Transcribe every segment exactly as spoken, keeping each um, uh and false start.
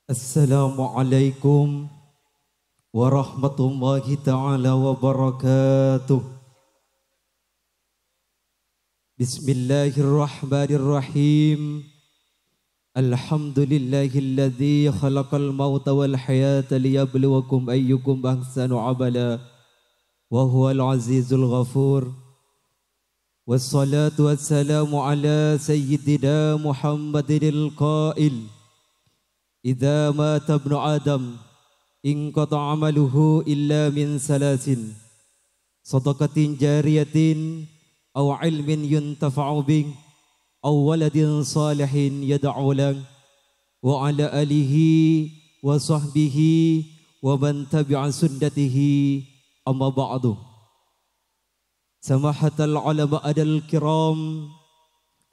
Assalamualaikum warahmatullahi taala wabarakatuh. Bismillahirrahmanirrahim. Alhamdulillahilladzi khalaqal mauta wal hayata liyabluwakum ayyukum ahsanu amala wa huwal azizul ghafur. Wassalatu wassalamu ala sayyidina Muhammadinil qail, "Idza mata ibnu Adam, inqata'a amaluhu illa min salasin, sadaqatin jariyatin, aw ilmin yuntafa'u bih, aw waladin salihin yad'u lah," wa ala alihi wa sahbihi wa man tabi'a sunnatihi, amma ba'du. Samahatal ulama adal kiram,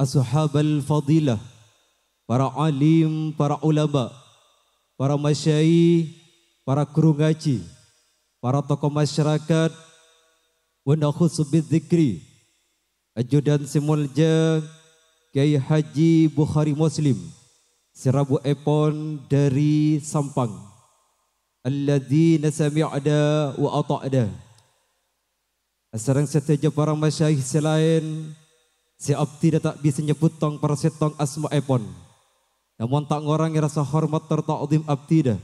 ashabal fadilah, para alim, para ulama, para masyayikh, para guru ngaji, para tokoh masyarakat, wa nakhussu bidzikri, ajunan sè molja Kyai Haji Bukhari Muslim, sè rabuèpon dhâri Sampang. Alladzina sami'na wa ata'na. Asareng sadhâjâ para masyayikh sè laèn, sè abdhina ta' bisa nyebbhut tong per sèttong asmaèpon. Namong ta' ngorangè rasa hormat tor ta'zim abdhina,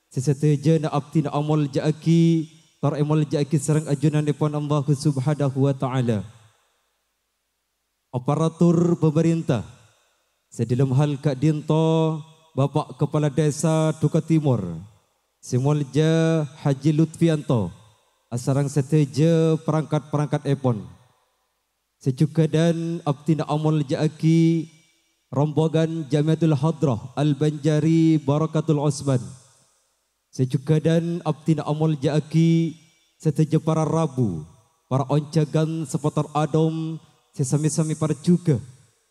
sè sadhâjâna abdhina amolja'aghi, tor èmolja'aghi sareng ajunanèpon Allahu Subhanahu wa Ta'ala. Aparatur pamarènta, sè dhâlem hal ka'dinto Bapa' Kapala Dhisa Duka Timor, sè molja Haji Lutfianto, asareng sadhâjâ parangkat-parangkatèpon. Sè jhughâdhân abdhina amolja'aghi rombongan Jamiyatul Hadrah Al-Banjari Barakatul Usman. Sè jhughâdhân abdhina amolja'aghi sadhâjâ para rabu, para onjhângan sapèttor aḍom sè sami-sami parjhughâ,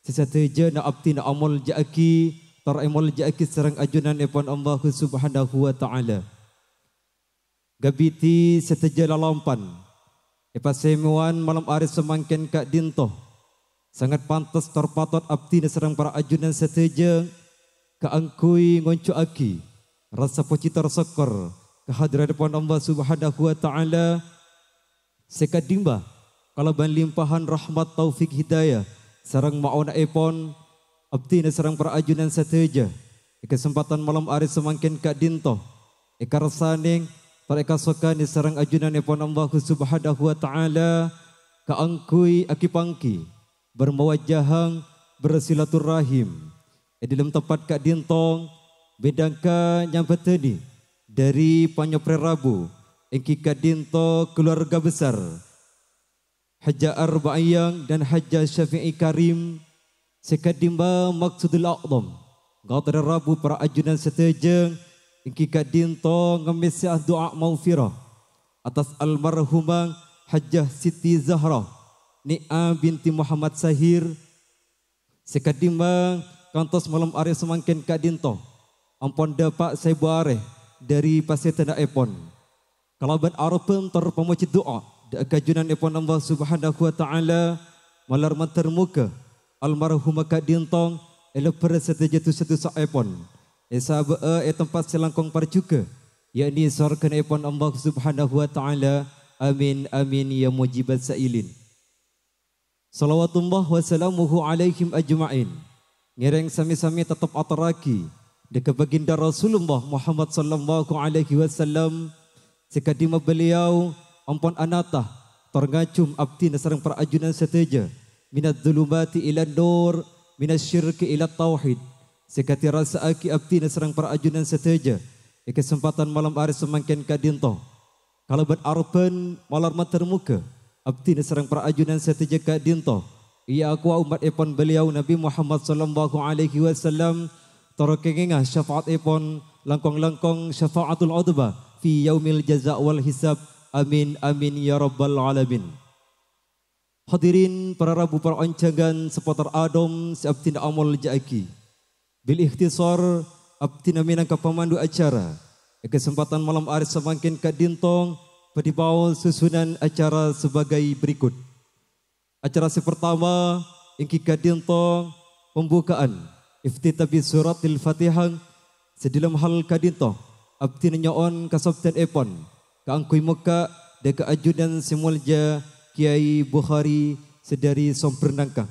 sè sadhâjâna abdhina amolja'aghi, tor èmolja'aghi sareng ajunanèpon Allahu Subhanahu wa Ta'ala. Ghâbidi sadhâjâ lalompan, è pasèmowan malem arè samangkèn ka'dinto, sanget pantes tor patot abdhina sareng para ajunan sadhâjâ kaangghuy ngonjhu'aghi rasa pojhi tor sokkor ka hadratèpon Allah Subhanahu wa Ta'ala, sè ka'dimma kalabân limpahan rahmat taufik hidayah sareng ma'ona'èpon abdhina sareng para ajunan sadhâjâ è kasempadhân malem arè samangkèn ka'dinto, èkarsanè tor èkasokanè sareng ajunanèpon Allah Subhanahu wa Ta'ala kaangghuy aghi-pangghi, bermawajjahang, bersilaturrahim. È dhâlem tempat ka'dinto, bidhângka nyambhâdhâni dhâri panyoprè rabu, èngghi ka'dinto keluarga besar Hajjah Arbaiyang dan Hajjah Syafi'i Karim, sè ka'dimma maksudul a'dham, ngatorè rabu para ajunan sadhâjâ, èngghi ka'dinto ngemmèsè du'a maghfirah atas almarhumah Hajjah Siti Zahra, Ni'a binti Muhammad Sahir, sè ka'dimma kantos malem arè samangkèn ka'dinto ampon ḍâpa' saèbu arè dhâri pasèdhâna'èpon. Kalabân aroban tor pamojhi du'a ḍâ' ka ajunanèpon Allah Subhanahu wa Ta'ala, malar mandhâr moghâ almarhumah ka'dinto èlebbhâr sadhâjâ dhusa-dhusa'èpon, èsabâ'â è tempat sè langkong parjhughâ, yakni sowarghâna'èpon Allah Subhanahu wa Ta'ala. Amin, amin, ya mujibas sa'ilin. Shalawatullah wa salamuhu alaihim ajma'in. Ngèrèng sami-sami tettep atorraghi ḍâ' ka baginda Rasulullah Muhammad sallallahu alaihi wasallam, sè ka'dimma beliau ampon anata tor ngajhum abdhina sareng para ajunan sadhâjâ, minadz dzulumati ilan nur, minasy syirki ilat tauhid, sè kadhi rassa'aghi abdhina sareng para ajunan sadhâjâ è kasempadhân malem arè samangkèn ka'dinto. Kalabân aroban malar mandhâr moghâ abdhina sareng para ajunan sadhâjâ ka'dinto èakowa ommattèpon beliau Nabi Muhammad sallallahu alaihi wasallam, tor kèngènga syafa'atèpon, langkong-langkong syafa'atul udhma fi yaumil jaza wal hisab. Amin, amin, ya rabbal alamin. Hadirin para rabu, para onjhângan sapèttor aḍom sè abdhina amolja'aghi. Bil ikhtisar, abdhina mènangka pamandu acara, è kasempadhân malem arè samangkèn ka'dinto bhâdhi paos susunan acara sebagai berikut. Acara sè partama èngghi ka'dinto pembukaan, iftitah bi suratil Fatihah, Sè dhâlem hal ka'dinto, abdhina nyo'on kasabdhâ'èpon kaangghuy mokka' dhâ' ka ajunan sè molja Kyai Bukhari sè dhâri Sombher nangka.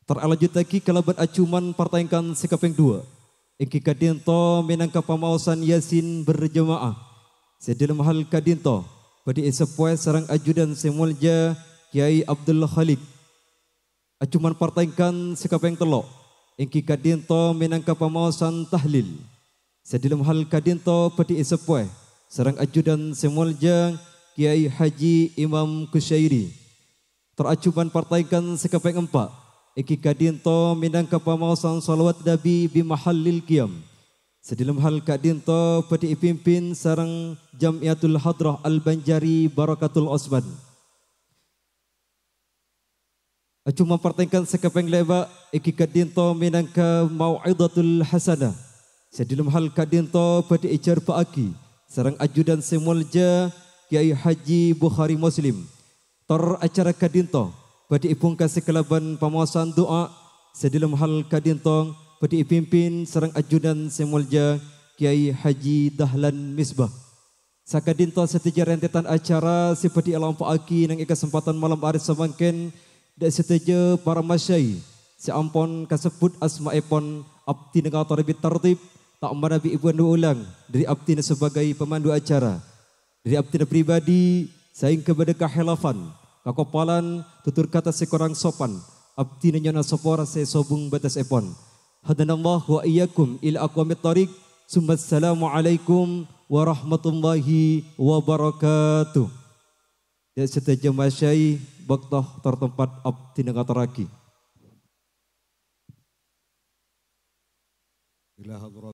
Tor alanjhuttaghi kalabân ajhuman partèngkan sè kapèng duwâ', èngghi ka'dinto mènangka pamaosan Yasin berjamaah. Sè dhâlem hal ka'dinto bhâdhi èseppowè sareng ajunan sè molja Kyai Abdul Khalid. Ajhuman partèngkan sè kapèng tello', èngghi ka'dinto mènangka pamaosan tahlil. Sè dhâlem hal ka'dinto bhâdhi èseppowè sareng ajunan sè molja Kyai Haji Imam Kusyairi. Tor ajhuman partèngkan sè kapèng empa', èngghi ka'dinto mènangka pamaosan shalawat Nabi bi mahallil qiyam. Sè dhâlem hal ka'dinto bhâdhi èpimpin sareng Jam'iyatul Hadrah Al-Banjari Barakatul Osman. Ajhuman partèngkan sè kapèng lèma', èngghi ka'dinto mènangka mau'idhatul hasanah. Sè dhâlem hal ka'dinto bhâdhi èjhârbâ'âghi sareng ajunan sè molja Kyai Haji Bukhari Muslim. Tor acara ka'dinto bhâdhi èbhungkasè kalabân pamaosan du'a. Sè dhâlem hal ka'dinto bhâdhi èpimpin sareng ajunan sè molja Kyai Haji Dahlan Misbah. Saka'dinto sadhâjâ rèntètan acara sè bhâdhi èlampa'aghi neng è kasempadhân malem arè samangkèn, dhâ' sadhâjâ para masyai sè ampon kasebbhut asmaèpon abdhina ngatorè bit-tartib, ta' manabi èbândhu ulang dhâri abdhina sabâgâi pamandu acara. Dhâri abdhina pribadi, saèngghâ bâdâ kahilafan, kakopalan, tutur kata sè korang sopan, abdhina nyo'ona sapora sè sobung bâtessèpon. Hadanallahu wa iyyakum ila aqwamit thariq. Summassalamualaikum warahmatullahi wabarakatuh. Dhâ' sadhâjâ masyai, bâkto tor tempat abdhina ngatorraghi. Ila hadratil